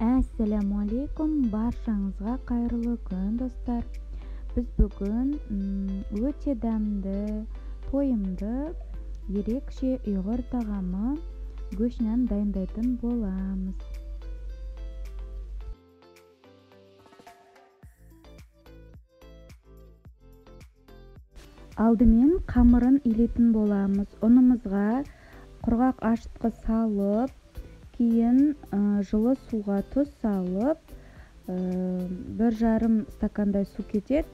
Ассаляму баршаңызға қайырлы күн, достар. Біз бүгін өте дәмді, тойымды, ерекше ұйғыр тағамы гөшнан дайындайтын боламыз. Алдымен қамырын илейтін боламыз. Ұнымызға құрғақ ашытқы салып, кейін жылы суға тұз салып, 1,5 стакандай су кетеді.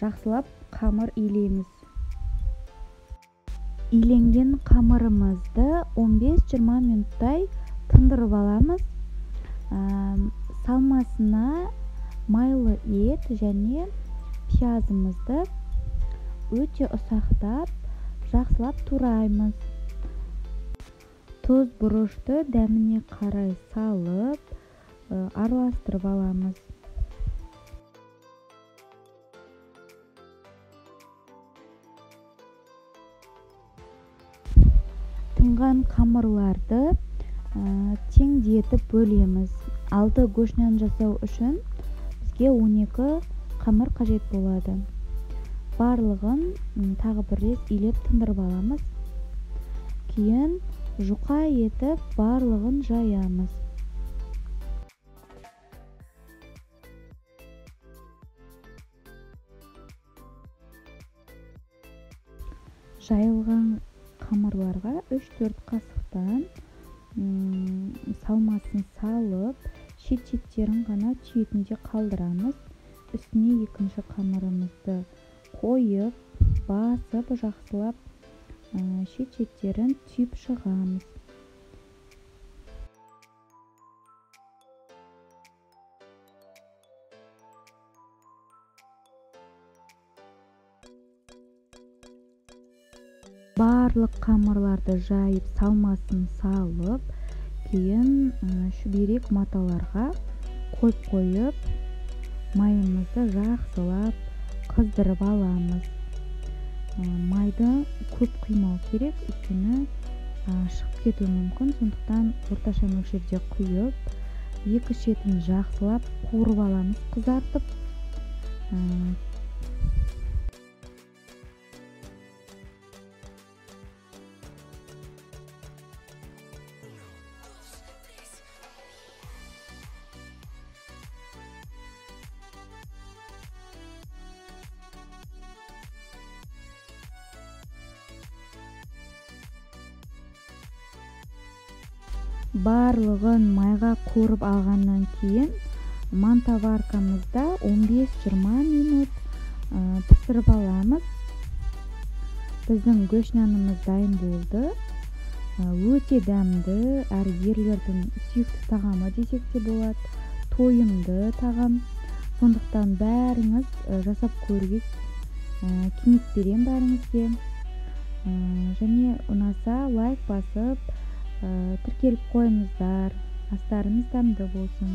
Жақсылап қамыр илейміз. Иленген қамырымызды 15-20 минуттай тындырып аламыз. Салмасына майлы ет және пиязымызды өте ұсақтап, жақсылап тураймыз. Тұз бұрышты дәміне қарай салып, араластырып аламыз. Тынған қамырларды теңдетіп бөлеміз. 6 гөшнан жасау үшін бізге 12 қамыр қажет болады. Барлығын тағы бір рет илеп тындырып аламыз. Кейін жұқа етіп барлығын жаямыз. Жайылған қамырларға 3-4 қасықтан салмасын салып, шет-шеттерін ғана түйетінде қалдырамыз. Үстіне екінші қамырымызды қойып, басып, жақсылап шет-шеттерін түйіп шығамыз. Барлық қамырларды жайып, салмасын салып, кейін шүберек маталарға қойып-қойып, майымызды жақсылап қыздырып аламыз. Майды көп құймау керек, өйткені шығып кетуі мүмкін. Сондықтан орташа мөлшерде құйып, екі шетін жақсылап қуырып аламыз, қызартып. Барлығын майға қуырып алғаннан кейін мантоваркамызда 15-20 минут пісіріп аламыз. Біздің гөшнанымыз дайын болды. Өте дәмді, әрі ерлердің сүйікті тағамы десек те болады, тойымды тағам. Сондықтан бәріңіз жасап көруге кеңес беремін бәріңізге. Және ұнаса лайк басып, тіркеліп қойыңыздар. Астарыңыз дәмді болсын.